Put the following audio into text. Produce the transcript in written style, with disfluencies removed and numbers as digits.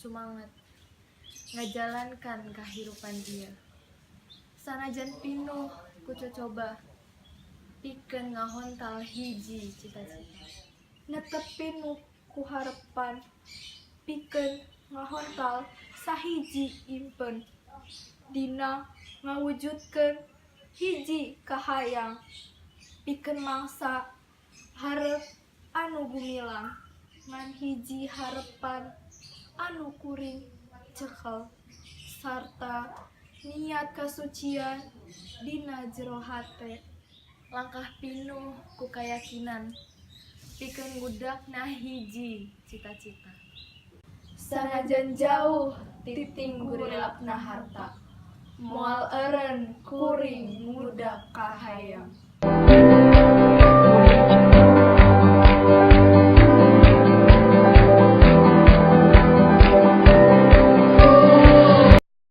Sumanget ngajalankan kahirupan ieu, sanajan pinuh ku cocoba pikeun ngahontal hiji cita-cita. Netep pinuh ku harepan pikeun ngahontal sahiji impen dina ngawujudkeun hiji kahayang pikeun mangsa hareup anu gumilang. Ngan hiji harepan anu kuring cekel sarta niat kasucian dina jero hate. Langkah pinuh ku kayakinan pikeun ngudakna hiji cita-cita. Sanajan jauh ti gurilapna harta, moal eureun kuring ngudak kahayang.